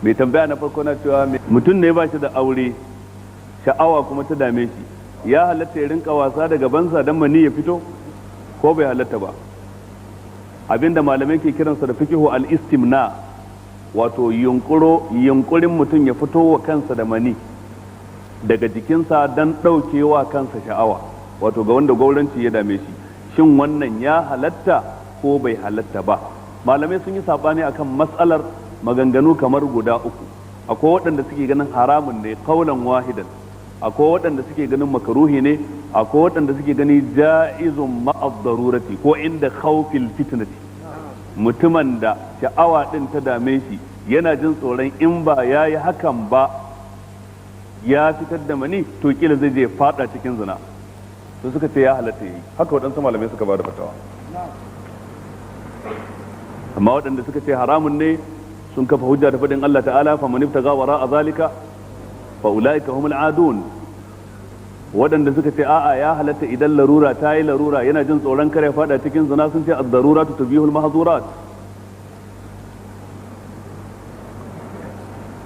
Mai tambaya na farko na cewa, mutum ne ba shi da aure, sha'awa kuma ta dame shi, ya halatta ya rinka wasa da gabansa don mani ya fito ko bai halatta ba? Abinda malamai ke kiransa da fikihu al-istimna, wato yunkuro yunkurin mutum ya fito wa kansa da mani daga jikinsa don ɗaukewa kansa sha'awa, wato ga wanda gauranci ya dame shi, shin wannan ya halatta ko bai halatta ba? Malamai sun yi saɓani akan matsalar, maganganu kamar guda uku. Akwai waɗanda suke ganin haramun ne kaulan wahidan, akwai waɗanda suke ganin makaruhi ne, akwai waɗanda suke gani ja'izun ma'ad darurati ko inda khawfil fitnati. Mutumin da sha'awa din ta dame shi, yana jin tsoron in ba yayi hakan ba ya fitar da mani, to kila zai je fada cikin zina, to suka ce ya halatta yi haka. Waɗansu malamai suka ba da fatawa. Amma waɗanda suka ce haramun ne sun kafa hujja da faɗin Allah ta'ala: "Faman ibtaga wara zalika fa ulaika humul adun." Waɗanda suka ce a'a, ya halatta idan larura ta yi larura, yana jin tsoron kare fada cikin zina, sun ce ad-daruratu tubihul mahzurat.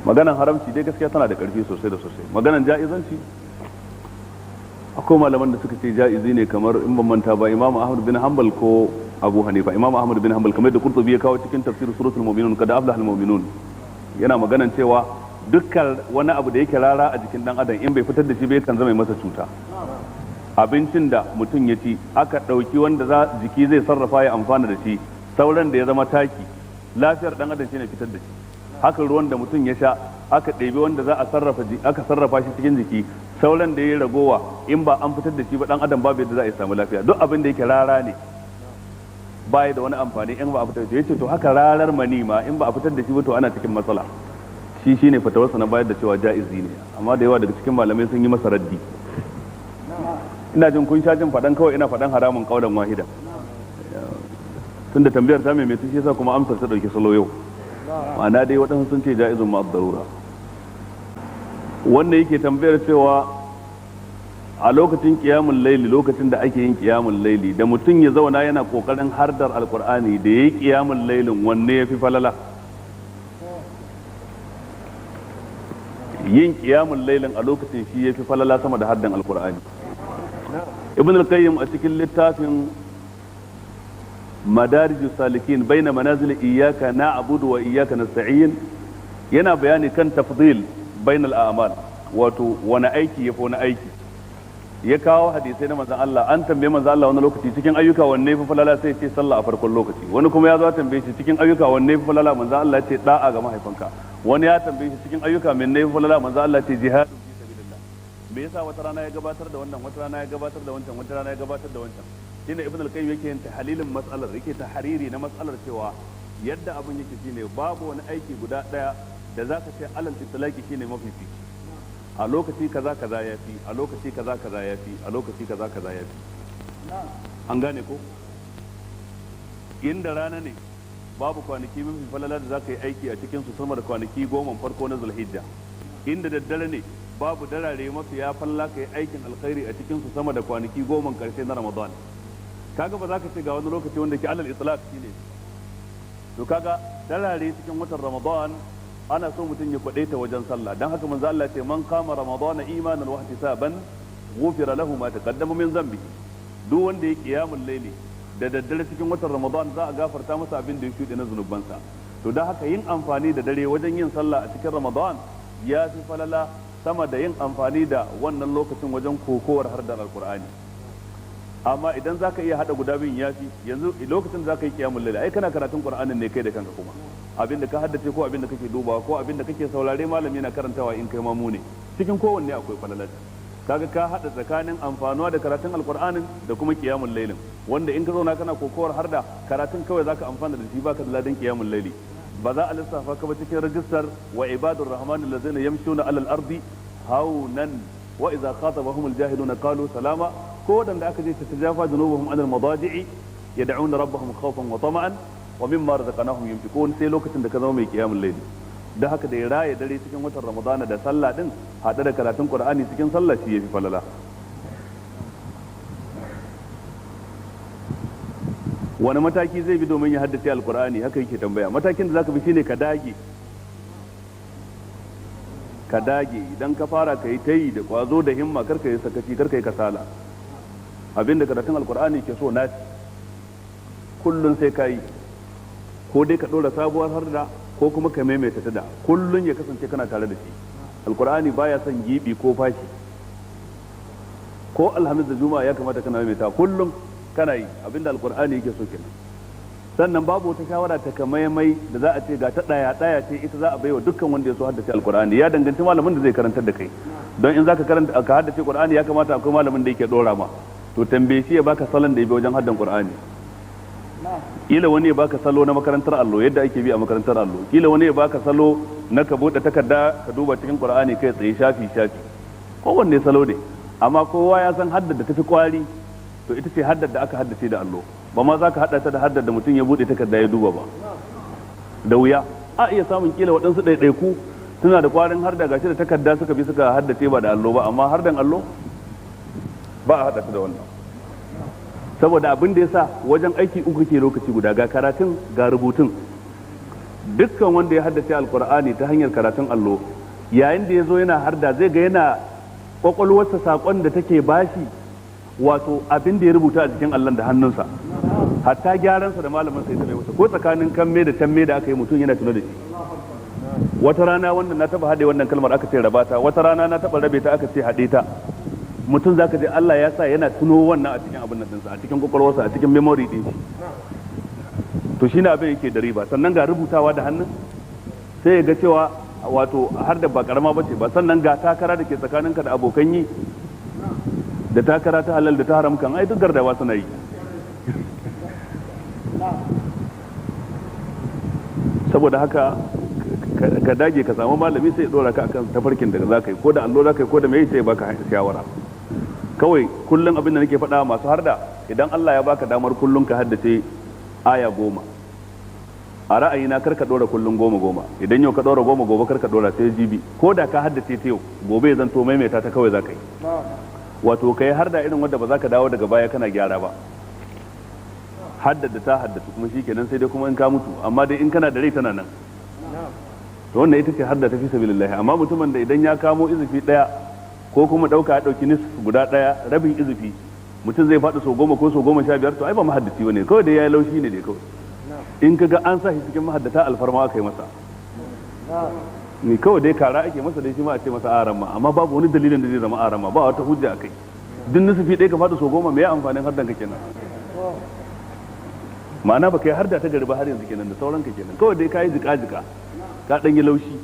Maganan haramci dai gaskiya tana da ƙarfi sosai da sosai. Maganan ja'izanci, akwai malaman da suka ce ja'izi ne, kamar in ban manta ba Imam Ahmad bin Hanbal ko Abu Hanifa. Imam Ahmad bin Hanbal, kamar da Qurtubi ya kawo cikin tafsir suratul Mu'minun, "Qad aflaha al-mu'minun", yana maganan cewa dukkan wani abu da yake rara a jikin dan adam, in bai fitar da shi bai kan zama masa cuta. Abincin da mutum ya ci, aka ɗauki wanda za jiki zai sarrafa ya amfana da shi, sauran da ya zama taki, lafiyar dan adam shine fitar da shi. Haka ruwan da mutum ya sha, aka ɗebi wanda za a sarrafa, aka sarrafa shi cikin jiki, sauran da ya ragowa, in ba an fitar da shi ba, dan adam babu yadda za a samu lafiya. Duk abin da yake rara ne baya da wani amfani in ba a fitar da shi. Yace to haka rarar mani ma, in ba a fitar da shi ba to ana cikin matsala. Shi shine fatawarsa na bayar da cewa ja'izi ne, amma da yawa daga cikin malamai sun yi masa raddi. Ina jin kun sha jin faɗan kawai ina faɗan haramun kaulan wahida. Tunda tambayar ta mai shi yasa kuma amsar ta ɗauki salo yau. Ma'ana dai waɗansu sun ce ja'izun ma'ad darura. Wanda yake tambayar cewa a lokacin qiyamul laili, lokacin da ake yin qiyamul laili, da mutum ya zauna yana kokarin hardar Alqur'ani da yayi qiyamul lailin, wanne yafi falala? Yin qiyamul lailin a lokacin shi yafi falala sama da haddan Alqur'ani. Ibn al-Qayyim a cikin littafin Madarijus Salikin baina manazil iyyaka na'budu wa iyyaka nasta'in yana bayani kan tafdil bainal a'mal, wato wani aiki yafi wani aiki. Ya kawo hadisai na manzon Allah. An tambaye manzon Allah wani lokaci, cikin ayyuka wanne fi falala? Sai ce sallah a farkon lokaci. Wani kuma ya zo tambaye shi, cikin ayyuka wanne fi falala? Manzon Allah ya ce da'a ga mahaifanka. Wani ya tambaye shi, cikin ayyuka menene fi falala? Manzon Allah ya ce jihadu fi sabilillah. Me yasa wata rana ya gabatar da wannan, wata rana ya gabatar da wancan, wata rana ya gabatar da wancan? Shine Ibn al-Qayyim yake yin tahlilin mas'alar, yake tahariri na mas'alar, cewa yadda abin yake shine babu wani aiki guda daya da zaka ce alal itlaqi shine mafifici. A lokaci kaza kaza ya fi, a lokaci kaza kaza ya fi, a lokaci kaza kaza ya fi. An gane ko? Inda rana ne, babu kwanaki mafi falala da zaka yi aiki a cikin su sama da kwanaki 10 farko na Zulhijja. Inda daddare ne, babu darare mafi ya falla ka yi aikin alkhairi a cikin su sama da kwanaki 10 karshe na Ramadan. Kaga ba za ka ce ga wani lokaci wanda ke alal itlaq shine. To kaga darare cikin watan Ramadan ana so mutum ya kwadaita wajen sallah. Dan haka manzo Allah ce: "Man qama Ramadana imanan wa ihtisaban, ghufira lahu ma taqaddama min dhanbi." Duk wanda ya qiyamul laili da daddare cikin watan Ramadan, za a gafarta masa abin da ya shuɗe na zunubansa. To dan haka yin amfani da dare wajen yin sallah a cikin Ramadan ya fi falala sama da yin amfani da wannan lokacin wajen kokowar har da Alqur'ani. Amma idan zaka iya hada guda biyun yafi. Yanzu lokacin da zaka yi qiyamul laili, ai kana karatun Qur'anin ne kai da kanka, kuma abinda ka haddace ko abinda kake dubawa ko abinda kake saurare malami na karantawa in kai mamu ne, cikin kowanne akwai falalar. Kaga ka hada tsakanin amfanuwa da karatun Alqur'anin da kuma qiyamul lailin, wanda in ka zauna kana kokowar har da karatun kawai zaka amfana da shi, baka da ladan qiyamul laili, ba za a lissafa ka ba cikin rajistar wa ibadur rahman allazina yamshuna alal ardi haunan wa idza khatabahum aljahiluna qalu salama, ko wadanda aka je tatajafa junubuhum anil madaji'i yad'una rabbahum khawfan wa tama'an wa mimma razaqnahum yunfiqun, sai lokacin da ka zama mai qiyamul layli. Da haka da ya raya dare cikin watan Ramadana da sallah din hade da karatun Qur'ani cikin sallah, shi yafi falala. Wani mataki zai bi domin ya haddace Alqur'ani? Haka yake tambaya. Matakin da zaka bi shine ka dage. Ka dage, idan ka fara ka yi tayi da kwazo da himma, kar ka yi sakaci, kar ka yi kasala. Abinda karatun Alkur'ani ke so naci, kullun sai ka yi, ko dai ka ɗora sabuwar har da ko kuma ka maimaita ta da kullun, ya kasance kana tare da shi. Alkur'ani baya son gibi ko fashi. Ko Alhamis da Juma'a ya kamata kana maimaita, kullum kana yi. Abinda Alkur'ani yake so kenan. Sannan babu wata shawara ta kamaimai da za a ce ga ta daya daya ce, ita za a baiwa dukkan wanda ya so haddace Alkur'ani. Ya danganci malamin da zai karantar da kai. Don in zaka karanta ka haddace Qur'ani, ya kamata akwai malamin da yake dora ma. To tambaye shi ya baka salon da ya bi wajen haddan Qur'ani. Kila wani ya baka salo na makarantar allo, yadda ake bi a makarantar allo. Kila wani ya baka salo na ka bude takarda ka duba cikin Qur'ani kai tsaye, shafi shafi. Kowanne salo ne, amma kowa ya san haddar da tafi kwari to ita ce haddar da aka haddace da allo. Ba ma za ka hada ta da haddar da mutum ya bude takarda ya duba ba. Da wuya a iya samun kila waɗansu ɗaiɗaiku suna da kwarin har da gashi da takarda suka bi suka haddace ba da allo ba, amma har dan allo ba a hada ta da wannan, saboda abin da yasa wajen aiki uku ke lokaci guda: ga karatun, ga rubutun. Dukkan wanda ya haddace Alkur'ani ta hanyar karatun allo, yayin da ya zo yana harda, zai ga yana kwakwalwarsa sakon da take bashi, wato abin da ya rubuta a jikin allon da hannunsa, hatta gyaransa da malamin sai ta mai masa, ko tsakanin kamme da tamme da aka yi, mutum yana tuna da shi. Wata rana wannan na taba haɗe wannan kalmar, aka ce rabata. Wata rana na taba rabe ta, aka ce haɗe ta. Mutum zaka je Allah ya sa yana tuno wannan a cikin abin nan ɗinsa, a cikin kwakwalwarsa, a cikin memory ɗin shi. To shine abin yake da riba. Sannan ga rubutawa da hannun, sai ya ga cewa wato har da ba karama bace ba. Sannan ga takara da ke tsakaninka da abokan yi, da takara ta halal da ta haram kan ai duk gardawa suna yi. Saboda haka ka dage ka samu malami, sai ya dora ka akan tafarkin da za ka yi, ko da allo za ka yi, ko da mai, sai baka shawara. Kawai kullum abin da nake faɗa masu harda, idan Allah ya baka damar kullum ka haddace aya 10, a ra'ayina kar ka dora kullum 10 10. Idan yau ka dora 10, gobe kar ka dora sai jibi. Ko da ka haddace ta yau, gobe zan to maimaita ta kawai za ka yi. Wato kai har da irin wanda ba za ka dawo daga baya kana gyara ba. Haddada ta haddatu kuma shikenan, sai dai kuma in ka mutu, amma dai in kana da rai tana nan. To wannan ita ce hadda ta fi sabilillah. Amma mutumin da idan ya kamo izifi daya, ko kuma dauka ya dauki nisf guda daya, rabin izifi, mutum zai faɗi so 10 ko so 15, to ai ba mahaddaci bane, kawai dai yayi laushi ne dai kawai. In kaga an sa shi cikin mahaddata, alfarma aka yi masa ni kawai, dai kara ake masa dai, shi ma a ce masa aramma, amma babu wani dalilin da zai zama aramma, ba wata hujja akai. Duk nisfi ɗaya ka faɗi so 10, me ya amfanin haddan ka kenan? Ma'ana ba kai harda ta gari ba har yanzu kenan, da sauran ka kenan. Kawai dai kayi jika jika, ka ɗan yi laushi.